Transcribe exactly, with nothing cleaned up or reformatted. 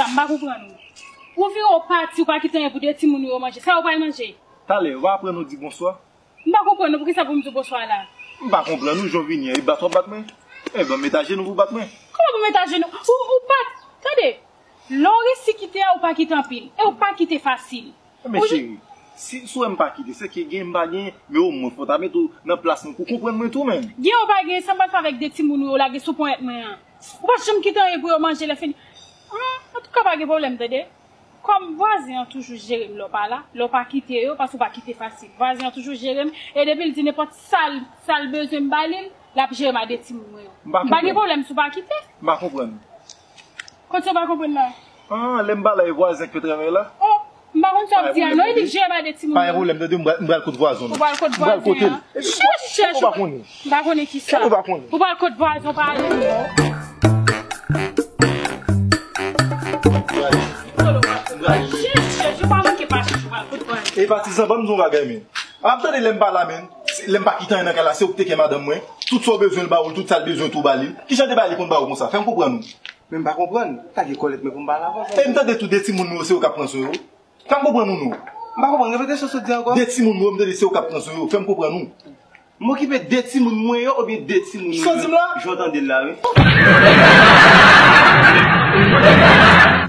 M pa konprann ou. Ou vire ou pati, ou pa kite anyen pou de timoun ou yo manje. Sa yo pral manje? Talè, ou pa aprann nou di bonswa? M pa konprann ou, poukisa pou m di w bonswa la? M pa konprann ou, jan w vini an, e bat w ap bat mwen? E ban m met ajenou pou w bat mwen. Kòman pou m met ajenou? Ou, ou pa, tande, lè w resi kite a, ou pa kite anpil, e ou pa kite fasil. Men cheri, si, si w wè m pa kite, se ke gen m pa gen, men omwen fò w ta mete w nan plas mwen pou w konprann mwen tou menm. Gen ou pa gen, sa m pral fè avèk de timoun ou yo lage sou ponyèt mwen an? Ou pa janm kite anyen pou yo manje lè fini. Ah, antouka pa gen pwoblèm, tande. Kòm vwazen an toujou jere m lè w pa la, lè w pa kite yo, paske w pa kite fasil. Vwazen an toujou jere m, e depi l di nenpòt sa l, sa l bezwen m ba li, l ap jere m a de timoun mwen yo. M pa gen pwoblèm si w pa kite. M pa konprann. Kot sa w pa konprann la? Ah, lè m pa la, e vwazen k fè travay la? Oh, m pa konn sa w ap di a non, e li k jere m a de timoun mwen yo. Pa gen pwoblèm, tande, m pral, m pral kot vwazen an. Ou pral kot vwazen an? Chèch, chèch, ou pa konnen. M pa konnen ki sa. Ou pa konnen. Ou pral kot vwazen, ou pa ale non. E patizan, ban m di yon bagay, men. Ap tande lè m pa la, men. Lè m pa kite anyen nan kay la, se ou ki teke madanm mwen. Tout sa w bezwen l ba ou l, tout sa l bezwen tou ba li l. Kijan de bagay li konn ba ou konsa? Fè m konprann ou. Men m pa konprann. Lage kòlèt mwen pou m pale avè w. E m tande tou de timoun nou yo, se ou k ap pran swen yo. Fè m konprann ou non. M pa konprann, repete sa w sot di ankò. De timoun nou yo, m tande se ou k ap pran swen yo. Fè m konprann ou. M okipe de timoun mwen yo oubyen de timoun nou yo? Sa w di m la? Jan w tande l la, wi.